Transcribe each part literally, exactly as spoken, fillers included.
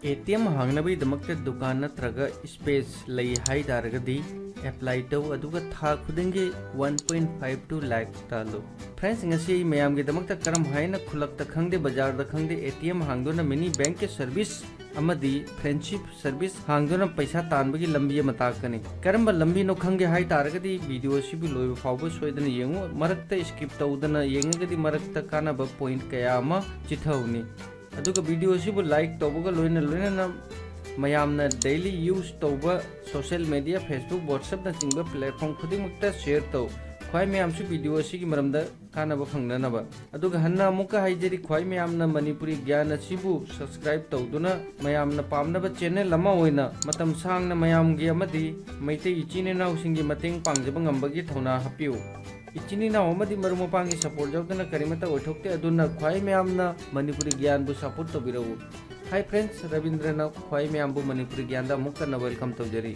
A T M ꯍꯥꯡꯅꯕꯒꯤꯗꯃꯛꯇ ꯗꯨꯀꯥꯟ ꯅꯠꯇ꯭ꯔꯒ space ꯂꯩ ꯍꯥꯏ ꯇꯥꯔꯒꯗꯤ ꯑꯦꯄ꯭ꯂꯥꯏ ꯇꯧ, ꯑꯗꯨꯒ ꯊꯥ ꯈꯨꯗꯤꯡꯒꯤ one point five two ꯂꯥꯛ ꯇꯥꯜꯂꯨ꯫ ꯐ꯭ꯔꯦꯟꯁ, ꯉꯁꯤ ꯑꯩ ꯃꯌꯥꯝꯒꯤꯗꯃꯛꯇ ꯀꯔꯝ ꯍꯥꯏꯅ ꯈꯨꯜꯂꯛꯇ ꯈꯪꯗꯦ, ꯕꯖꯥꯔꯗ ꯈꯪꯗꯦ, ꯑꯦ ꯇꯤ ꯑꯦꯝ ꯍꯥꯡꯗꯨꯅ ꯃꯤꯅꯤ ꯕꯦꯡꯛꯀꯤ ꯁꯔꯚꯤꯁ ꯑꯃꯗꯤ ꯐ꯭ꯔꯦꯟꯁꯤꯞ ꯁꯔꯚꯤꯁ ꯍꯥꯡꯗꯨꯅ ꯄꯩꯁꯥ ꯇꯥꯟꯕꯒꯤ ꯂꯝꯕꯤ ꯑꯃ ꯇꯥꯛꯀꯅꯤ꯫ ꯀꯔꯝꯕ ꯂꯝꯕꯤꯅꯣ ꯈꯪꯒꯦ ꯍꯥꯏ ꯇꯥꯔꯒꯗꯤ ꯚꯤꯗꯤꯑꯣ ꯑꯁꯤꯕꯨ ꯂꯣꯏꯕ ꯐꯥꯎꯕ ꯁꯣꯏꯗꯅ ꯌꯦꯡꯉꯨ꯫ ꯃꯔꯛꯇ ꯁ꯭ꯀꯤꯞ ꯇꯧꯗꯅ ꯌꯦꯡꯉꯒꯗꯤ ꯃꯔꯛꯇ ꯀꯥꯟꯅꯕ ꯄꯣꯏꯟꯠ ꯀꯌꯥ ꯑꯃ ꯆꯤꯊꯍꯧꯅꯤ꯫ ꯑꯗꯨꯒ ꯚꯤꯗꯤꯑꯣ ꯑꯁꯤꯕꯨ ꯂꯥꯏꯛ ꯇꯧꯕꯒ ꯂꯣꯏꯅ ꯂꯣꯏꯅꯅ ꯃꯌꯥꯝꯅ ꯗꯦꯂꯤ ꯌꯨꯁ ꯇꯧꯕ ꯁꯣꯁꯤꯌꯦꯜ ꯃꯦꯗꯤꯌꯥ, Facebook, WhatsAppꯅꯆꯤꯡꯕ ꯄ꯭ꯂꯦꯠꯐꯣꯝ ꯈꯨꯗꯤꯡꯃꯛꯇ ꯁꯤꯌꯔ ꯇꯧ, ꯈ꯭ꯋꯥꯏ ꯃꯌꯥꯝꯁꯨ ꯚꯤꯗꯤꯑꯣ ꯑꯁꯤꯒꯤ ꯃꯔꯝꯗ ꯀꯥꯟꯅꯕ ꯐꯪꯅꯅꯕ꯫ ꯑꯗꯨꯒ ꯍꯟꯅ ꯑꯃꯨꯛꯀ ꯍꯥꯏꯖꯔꯤ, ꯈ꯭ꯋꯥꯏ ꯃꯌꯥꯝꯅ ꯃꯅꯤꯄꯨꯔꯤ ꯒ꯭ꯌꯥꯟ ꯑꯁꯤꯕꯨ ꯁꯕꯁꯀ꯭ꯔꯥꯏꯕ ꯇꯧꯗꯨꯅ ꯃꯌꯥꯝꯅ ꯄꯥꯝꯅꯕ ꯆꯦꯅꯦꯜ ꯑꯃ ꯑꯣꯏꯅ ꯃꯇꯝ ꯁꯥꯡꯅ ꯃꯌꯥꯝꯒꯤ ꯑꯃꯗꯤ ꯃꯩꯇꯩ ꯏꯆꯤꯟ ꯏꯅꯥꯎꯁꯤꯡꯒꯤ ꯃꯇꯦꯡ ꯄꯥꯡꯖꯕ ꯉꯝꯕꯒꯤ ꯊꯧꯅꯥ ꯍꯥꯞꯄꯤꯌꯨ꯫ ꯏꯆꯤꯟ ꯏꯅꯥꯎ ꯑꯃꯗꯤ ꯃꯔꯨꯞ ꯃꯄꯥꯡꯒꯤ ꯁꯄꯣꯔꯠ ꯌꯥꯎꯗꯅ ꯀꯔꯤꯃꯠꯇ ꯑꯣꯏꯊꯣꯛꯇꯦ, ꯑꯗꯨꯅ ꯈ꯭ꯋꯥꯏ ꯃꯌꯥꯝꯅ ꯃꯅꯤꯄꯨꯔꯤ ꯒ꯭ꯌꯥꯟꯕꯨ ꯁꯄꯣꯔꯠ ꯇꯧꯕꯤꯔꯛꯎ꯫ Hi friends, ꯔꯕꯤꯟꯗ꯭ꯔꯅ ꯈ꯭ꯋꯥꯏ ꯃꯌꯥꯝꯕꯨ ꯃꯅꯤꯄꯨꯔꯤ ꯒ꯭ꯌꯥꯟꯗ ꯑꯃꯨꯛ ꯍꯟꯅ welcome ꯇꯧꯖꯔꯤ꯫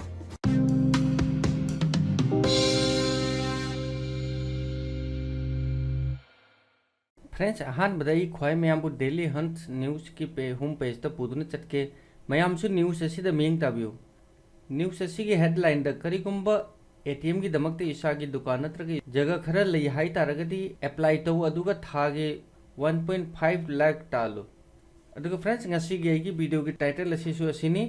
Friends, ꯑꯍꯥꯟꯕꯗ ꯑꯩ ꯈ꯭ꯋꯥꯏ ꯃꯌꯥꯝꯕꯨ Daily Hunt Newsꯀꯤ ꯄꯦ-, home pageꯇ ꯄꯨꯗꯨꯅ ꯆꯠꯀꯦ꯫ ꯃꯌꯥꯝꯁꯨ news ꯑꯁꯤꯗ ꯃꯤꯠꯌꯦꯡ ꯇꯥꯕꯤꯌꯨ꯫ News ꯑꯁꯤꯒꯤ headlineꯗ ꯀꯔꯤꯒꯨꯝꯕ ꯑꯦ ꯇꯤ ꯑꯦꯝꯒꯤꯗꯃꯛꯇ ꯏꯁꯥꯒꯤ ꯗꯨꯀꯥꯟ ꯅꯠꯇ꯭ꯔꯒ ꯖꯒꯥ ꯈꯔ ꯂꯩ ꯍꯥꯏ ꯇꯥꯔꯒꯗꯤ ꯑꯦꯄ꯭ꯂꯥꯏ ꯇꯧ, ꯑꯗꯨꯒ ꯊꯥꯒꯤ one point five ꯂꯥꯛ ꯇꯥꯜꯂꯨ꯫ ꯑꯗꯨꯒ friends, ꯉꯁꯤꯒꯤ ꯑꯩꯒꯤ ꯚꯤꯗꯤꯑꯣꯒꯤ title ꯑꯁꯤꯁꯨ ꯑꯁꯤꯅꯤ꯫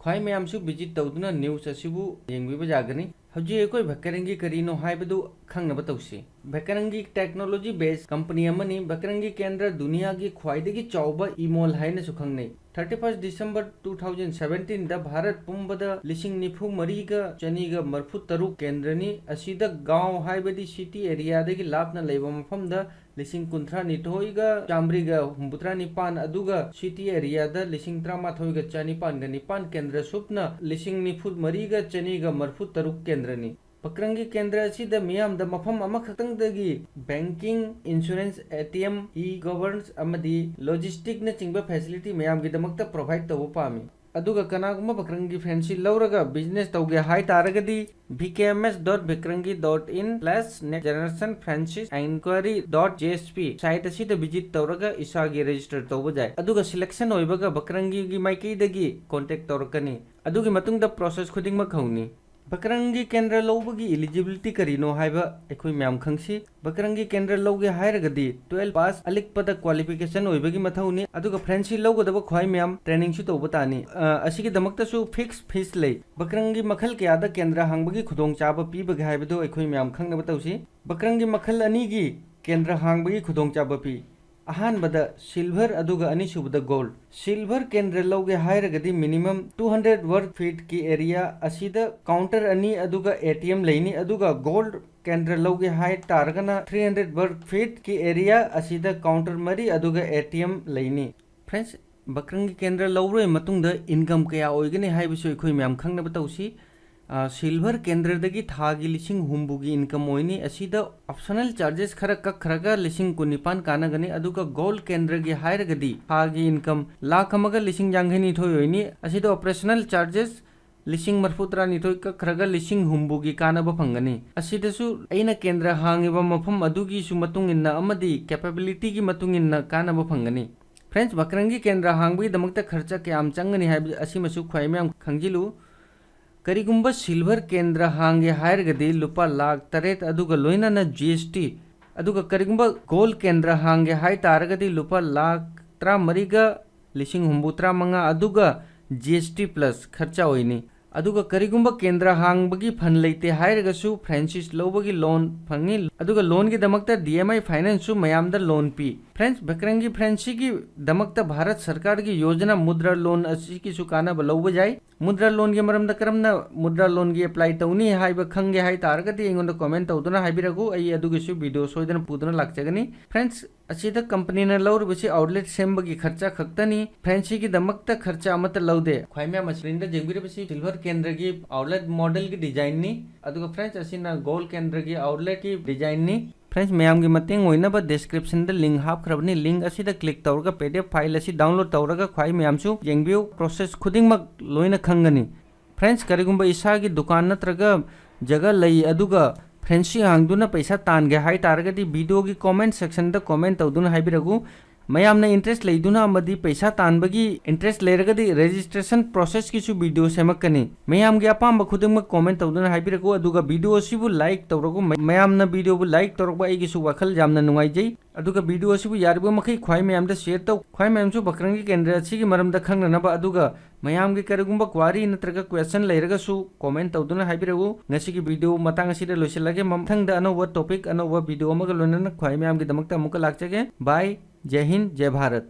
ꯈ꯭ꯋꯥꯏ ꯃꯌꯥꯝꯁꯨ visit ꯇꯧꯗꯨꯅ news ꯑꯁꯤꯕꯨ ꯌꯦꯡꯕꯤꯕ ꯌꯥꯒꯅꯤ꯫ ꯍꯧꯖꯤꯛ ꯑꯩꯈꯣꯏ ꯚꯦꯀꯔꯪꯒꯤ ꯀꯔꯤꯅꯣ ꯍꯥꯏꯕꯗꯨ ꯈꯪꯅꯕ ꯇꯧꯁꯤ꯫ ꯚꯦꯀꯔꯪꯒꯤ technology based company ꯑꯃꯅꯤ꯫ ꯚꯦꯀꯔꯪꯒꯤ ꯀꯦꯟꯗ꯭ꯔ ꯗꯨꯅꯤꯌꯥꯒꯤ ꯈ꯭ꯋꯥꯏꯗꯒꯤ ꯆꯥꯎꯕ e-mall ꯍꯥꯏꯅꯁꯨ ꯈꯪꯅꯩ꯫ Thirty first December two thousand seventeenꯗ Bharat ꯄꯨꯝꯕꯗ ꯂꯤꯁꯤꯡ ꯅꯤꯐꯨ ꯃꯔꯤꯒ ꯆꯅꯤꯒ ꯃꯔꯐꯨ ꯇꯔꯨꯛ ꯀꯦꯟꯗ꯭ꯔꯅꯤ꯫ ꯑꯁꯤꯗ ꯒꯥꯎ ꯍꯥꯏꯕꯗꯤ city areaꯗꯒꯤ ꯂꯥꯞꯅ ꯂꯩꯕ ꯃꯐꯝꯗ ꯂꯤꯁꯤꯡ ꯀꯨꯟꯊ꯭ꯔꯥ ꯅꯤꯊꯣꯏꯒ ꯆꯥꯃꯔꯤꯒ ꯍꯨꯝꯐꯨꯇꯔꯥ ꯅꯤꯄꯥꯟ, ꯑꯗꯨꯒ city areaꯗ ꯂꯤꯁꯤꯡ ꯇꯔꯥꯃꯥꯊꯣꯏꯒ ꯆꯅꯤꯄꯥꯟꯒ ꯅꯤꯄꯥꯟ ꯀꯦꯟꯗ꯭ꯔ, ꯁꯨꯞꯅ ꯂꯤꯁꯤꯡ ꯅꯤꯐꯨ ꯃꯔꯤꯒ ꯆꯅꯤꯒ ꯃꯔꯐꯨ ꯇꯔꯨꯛ ꯀꯦꯟꯗ꯭ꯔꯅꯤ꯫ ꯚꯦꯀꯔꯪꯒꯤ ꯀꯦꯟꯗ꯭ꯔ ꯑꯁꯤꯗ ꯃꯤꯌꯥꯝꯗ ꯃꯐꯝ ꯑꯃꯈꯛꯇꯪꯗꯒꯤ banking, insurance, A T M, e-governance ꯑꯃꯗꯤ logisticꯅꯆꯤꯡꯕ facility ꯃꯌꯥꯝꯒꯤꯗꯃꯛꯇ provide ꯇꯧꯕ ꯄꯥꯝꯃꯤ꯫ ꯑꯗꯨꯒ ꯀꯅꯥꯒꯨꯝꯕ ꯕꯀ꯭ꯔꯪꯒꯤ franchise ꯂꯧꯔꯒ business ꯇꯧꯒꯦ ꯍꯥꯏ ꯇꯥꯔꯒꯗꯤ, B K M S dot bakrangi dot in slash next generation franchise inquiry dot J S P site ꯑꯁꯤꯗ visit ꯇꯧꯔꯒ ꯏꯁꯥꯒꯤ register ꯇꯧꯕ ꯌꯥꯏ꯫ ꯑꯗꯨꯒ selection ꯑꯣꯏꯕꯒ ꯕꯀ꯭ꯔꯪꯒꯤꯒꯤ ꯃꯥꯏꯀꯩꯗꯒꯤ contact ꯇꯧꯔꯛꯀꯅꯤ꯫ ꯑꯗꯨꯒꯤ ꯃꯇꯨꯡꯗ process ꯈꯨꯗꯤꯡꯃꯛ ꯍꯧꯅꯤ꯫ ꯕꯀ꯭ꯔꯪꯒꯤ ꯀꯦꯟꯗ꯭ꯔ ꯂꯧꯕꯒꯤ eligibility ꯀꯔꯤꯅꯣ ꯍꯥꯏꯕ ꯑꯩꯈꯣꯏ ꯃꯌꯥꯝ ꯈꯪꯁꯤ꯫ ꯕꯀ꯭ꯔꯪꯒꯤ ꯀꯦꯟꯗ꯭ꯔ ꯂꯧꯒꯦ ꯍꯥꯏꯔꯒꯗꯤ twelve pass ꯑꯂꯤꯛꯄꯗ qualification ꯑꯣꯏꯕꯒꯤ ꯃꯊꯧꯅꯤ, ꯑꯗꯨꯒ franchise ꯂꯧꯒꯗꯕ ꯈ꯭ꯋꯥꯏ ꯃꯌꯥꯝ trainingꯁꯨ ꯇꯧꯕ ꯇꯥꯅꯤ꯫ ꯑ, ꯑꯁꯤꯒꯤꯗꯃꯛꯇꯁꯨ fixed fees ꯂꯩ꯫ ꯕꯀ꯭ꯔꯪꯒꯤ ꯃꯈꯜ ꯀꯌꯥꯗ ꯀꯦꯟꯗ꯭ꯔ ꯍꯥꯡꯕꯒꯤ ꯈꯨꯗꯣꯡꯆꯥꯕ ꯄꯤꯕꯒꯦ ꯍꯥꯏꯕꯗꯨ ꯑꯩꯈꯣꯏ ꯃꯌꯥꯝ ꯈꯪꯅꯕ ꯇꯧꯁꯤ꯫ ꯕꯀ꯭ꯔꯪꯒꯤ ꯃꯈꯜ ꯑꯅꯤꯒꯤ ꯀꯦꯟꯗ꯭ꯔ ꯍꯥꯡꯕꯒꯤ ꯈꯨꯗꯣꯡꯆꯥꯕ ꯄꯤ꯫ ꯑꯍꯥꯟꯕꯗ silver ꯑꯗꯨꯒ ꯑꯅꯤꯁꯨꯕꯗ gold꯫ Silver ꯀꯦꯟꯗ꯭ꯔ ꯂꯧꯒꯦ ꯍꯥꯏꯔꯒꯗꯤ minimum two hundred work feetꯀꯤ area ꯑꯁꯤꯗ counter ꯑꯅꯤ ꯑꯗꯨꯒ A T M ꯂꯩꯅꯤ, ꯑꯗꯨꯒ gold ꯀꯦꯟꯗ꯭ꯔ ꯂꯧꯒꯦ ꯍꯥꯏ ꯇꯥꯔꯒꯅ three hundred work feetꯀꯤ area ꯑꯁꯤꯗ counter ꯃꯔꯤ ꯑꯗꯨꯒ A T M ꯂꯩꯅꯤ꯫ Friends, ꯕꯀ꯭ꯔꯪꯒꯤ ꯀꯦꯟꯗ꯭ꯔ ꯂꯧꯔꯕ ꯃꯇꯨꯡꯗ income ꯀꯌꯥ ꯑꯣꯏꯒꯅꯤ ꯍꯥꯏꯕꯁꯨ ꯑꯩꯈꯣꯏ ꯃꯌꯥꯝ ꯈꯪꯅꯕ ꯇꯧꯁꯤ꯫ ꯑ, silver ꯀꯦꯟꯗ꯭ꯔꯗꯒꯤ ꯊꯥꯒꯤ ꯂꯤꯁꯤꯡ ꯍꯨꯝꯐꯨꯒꯤ income ꯑꯣꯏꯅꯤ꯫ ꯑꯁꯤꯗ optional charges ꯈꯔ ꯀꯛꯈ꯭ꯔꯒ ꯂꯤꯁꯤꯡ ꯀꯨꯟꯅꯤꯄꯥꯟ ꯀꯥꯟꯅꯒꯅꯤ꯫ ꯑꯗꯨꯒ gold ꯀꯦꯟꯗ꯭ꯔꯒꯤ ꯍꯥꯏꯔꯒꯗꯤ ꯊꯥꯒꯤ income ꯂꯥꯈ ꯑꯃꯒ ꯂꯤꯁꯤꯡ ꯌꯥꯡꯈꯩꯅꯤꯊꯣꯏ ꯑꯣꯏꯅꯤ꯫ ꯑꯁꯤꯗ operational charges ꯂꯤꯁꯤꯡ ꯃꯔꯤꯐꯨ ꯇꯔꯥꯅꯤꯊꯣꯏ ꯀꯛꯈ꯭ꯔꯒ ꯂꯤꯁꯤꯡ ꯍꯨꯝꯐꯨꯒꯤ ꯀꯥꯟꯅꯕ ꯐꯪꯒꯅꯤ꯫ ꯑꯁꯤꯗꯁꯨ ꯑꯩꯅ ꯀꯦꯟꯗ꯭ꯔ ꯍꯥꯡꯉꯤꯕ ꯃꯐꯝ ꯑꯗꯨꯒꯤꯁꯨ ꯃꯇꯨꯡ ꯏꯟꯅ ꯑꯃꯗꯤ capabilityꯒꯤ ꯃꯇꯨꯡ ꯏꯟꯅ ꯀꯥꯟꯅꯕ ꯐꯪꯒꯅꯤ꯫ Friends, ꯕꯀ꯭ꯔꯪꯒꯤ ꯀꯦꯟꯗ꯭ꯔ ꯍꯥꯡꯕꯒꯤꯗꯃꯛꯇ ꯈꯔꯆ ꯀꯌꯥꯝ ꯆꯪꯒꯅꯤ ꯍꯥꯏꯕ ꯑꯁꯤꯃꯁꯨ ꯈ꯭ꯋꯥꯏ ꯃꯌꯥꯝ ꯈꯪꯖꯤꯜꯂꯨ꯫ ꯀꯔꯤꯒꯨꯝꯕ silver ꯀꯦꯟꯗ꯭ꯔ ꯍꯥꯡꯒꯦ ꯍꯥꯏꯔꯒꯗꯤ ꯂꯨꯄꯥ ꯂꯥꯈ ꯇꯔꯦꯠ ꯑꯗꯨꯒ ꯂꯣꯏꯅꯅ G S T, ꯑꯗꯨꯒ ꯀꯔꯤꯒꯨꯝꯕ gold ꯀꯦꯟꯗ꯭ꯔ ꯍꯥꯡꯒꯦ ꯍꯥꯏ ꯇꯥꯔꯒꯗꯤ ꯂꯨꯄꯥ ꯂꯥꯈ ꯇꯔꯥꯃꯔꯤꯒ ꯂꯤꯁꯤꯡ ꯍꯨꯝꯐꯨ ꯇꯔꯥꯃꯉꯥ ꯑꯗꯨꯒ G S T plus ꯈꯔꯆ ꯑꯣꯏꯅꯤ꯫ ꯑꯗꯨꯒ ꯀꯔꯤꯒꯨꯝꯕ ꯀꯦꯟꯗ꯭ꯔ ꯍꯥꯡꯕꯒꯤ fund ꯂꯩꯇꯦ ꯍꯥꯏꯔꯒꯁꯨ franchise ꯂꯧꯕꯒꯤ loan ꯐꯪꯉꯤ꯫ ꯑꯗꯨꯒ loanꯒꯤꯗꯃꯛꯇ D M I Financeꯁꯨ ꯃꯌꯥꯝꯗ loan ꯄꯤ꯫ Friends, ꯕꯀ꯭ꯔꯪꯒꯤ franchiseꯒꯤꯗꯃꯛꯇ ꯚꯥꯔꯠ ꯁꯔꯀꯥꯔꯒꯤ ꯌꯣꯖꯅꯥ ꯃꯨꯗ꯭ꯔꯥ loan ꯑꯁꯤꯒꯤꯁꯨ ꯀꯥꯟꯅꯕ ꯂꯧꯕ ꯌꯥꯏ꯫ ꯃꯨꯗ꯭ꯔꯥ loanꯒꯤ ꯃꯔꯝꯗ ꯀꯔꯝꯅ ꯃꯨꯗ꯭ꯔꯥ loanꯒꯤ apply ꯇꯧꯅꯤ ꯍꯥꯏꯕ ꯈꯪꯒꯦ ꯍꯥꯏ ꯇꯥꯔꯒꯗꯤ ꯑꯩꯉꯣꯟꯗ comment ꯇꯧꯗꯨꯅ ꯍꯥꯏꯕꯤꯔꯛꯎ, ꯑꯩ ꯑꯗꯨꯒꯤꯁꯨ video ꯁꯣꯏꯗꯅ ꯄꯨꯗꯨꯅ ꯂꯥꯛꯆꯒꯅꯤ꯫ Friends, ꯑꯁꯤꯗ companyꯅ ꯂꯧꯔꯤꯕꯁꯤ outlet ꯁꯦꯝꯕꯒꯤ ꯈꯔꯆ ꯈꯛꯇꯅꯤ꯫ Franchiseꯒꯤꯗꯃꯛꯇ ꯈꯔꯆ ꯑꯃꯠꯇ ꯂꯧꯗꯦ꯫ ꯈ꯭ꯋꯥꯏ ꯃꯌꯥꯝ screenꯗ ꯌꯦꯡꯕꯤꯔꯤꯕꯁꯤ silver ꯀꯦꯟꯗ꯭ꯔꯒꯤ outlet modelꯒꯤ designꯅꯤ꯫ ꯑꯗꯨꯒ friends, ꯑꯁꯤꯅ gold ꯀꯦꯟꯗ꯭ꯔꯒꯤ outletꯀꯤ designꯅꯤ꯫ Friends, ꯃꯌꯥꯝꯒꯤ ꯃꯇꯦꯡ ꯑꯣꯏꯅꯕ description ꯗ link ꯍꯥꯞꯈ꯭ꯔꯕꯅꯤ꯫ Link ꯑꯁꯤꯗ click ꯇꯧꯔꯒ P D F file ꯑꯁꯤ download ꯇꯧꯔꯒ ꯈ꯭ꯋꯥꯏ ꯃꯌꯥꯝꯁꯨ ꯌꯦꯡꯕꯤꯌꯨ꯫ Process ꯈꯨꯗꯤꯡꯃꯛ ꯂꯣꯏꯅ ꯈꯪꯒꯅꯤ꯫ Friends, ꯀꯔꯤꯒꯨꯝꯕ ꯏꯁꯥꯒꯤ ꯗꯨꯀꯥꯟ ꯅꯠꯇ꯭ꯔꯒ ꯖꯒꯥ ꯂꯩ ꯑꯗꯨꯒ franchise ꯍꯥꯡꯗꯨꯅ ꯄꯩꯁꯥ ꯇꯥꯟꯒꯦ ꯍꯥꯏ ꯇꯥꯔꯒꯗꯤ video ꯒꯤ comment section ꯗ comment ꯇꯧꯗꯨꯅ ꯍꯥꯏꯕꯤꯔꯛꯎ꯫ ꯃꯌꯥꯝꯅ interest ꯂꯩꯗꯨꯅ ꯑꯃꯗꯤ ꯄꯩꯁꯥ ꯇꯥꯟꯕꯒꯤ interest ꯂꯩꯔꯒꯗꯤ registration process ꯀꯤꯁꯨ video ꯁꯦꯝꯃꯛꯀꯅꯤ꯫ ꯃꯌꯥꯝꯒꯤ ꯑꯄꯥꯝꯕ ꯈꯨꯗꯤꯡꯃꯛ comment ꯇꯧꯗꯨꯅ ꯍꯥꯏꯕꯤꯔꯛꯎ, ꯑꯗꯨꯒ video ꯑꯁꯤꯕꯨ like ꯇꯧꯔꯒ ꯃ-, ꯃꯌꯥꯝꯅ video ꯕꯨ like ꯇꯧꯔꯛꯄ ꯑꯩꯒꯤꯁꯨ ꯋꯥꯈꯜ ꯌꯥꯝꯅ ꯅꯨꯡꯉꯥꯏꯖꯩ꯫ ꯑꯗꯨꯒ video ꯑꯁꯤꯕꯨ ꯌꯥꯔꯤꯕ ꯃꯈꯩ ꯈ꯭ꯋꯥꯏ ꯃꯌꯥꯝꯗ share ꯇꯧ꯫ ꯈ꯭ꯋꯥꯏ ꯃꯌꯥꯝꯁꯨ ꯕꯀ꯭ꯔꯪꯒꯤ ꯀꯦꯟꯗ꯭ꯔ ꯑꯁꯤꯒꯤ ꯃꯔꯝꯗ ꯈꯪꯅꯅꯕ, ꯑꯗꯨꯒ ꯃꯌꯥꯝꯒꯤ ꯀꯔꯤꯒꯨꯝꯕ query ꯅꯠꯇ꯭ꯔꯒ question ꯂꯩꯔꯒꯁꯨ comment ꯇꯧꯗꯨꯅ ꯍꯥꯏꯕꯤꯔꯛꯎ꯫ ꯉꯁꯤꯒꯤ video ꯃꯇꯥꯡ ꯑꯁꯤꯗ ꯂꯣꯏꯁꯤꯜꯂꯒꯦ꯫ ꯃꯊꯪꯗ ꯑꯅꯧꯕ topic, ꯑꯅꯧꯕ video ꯑꯃꯒ ꯂꯣꯏꯅꯅ ꯈ꯭ꯋꯥꯏ ꯃꯌꯥꯝꯒꯤꯗꯃꯛꯇ ꯑꯃꯨꯛꯀ ꯂꯥꯛꯆꯒꯦ꯫ Bye, ꯖꯩ ꯍꯤꯟꯗ, ꯖꯩ ꯚꯥꯔꯠ꯫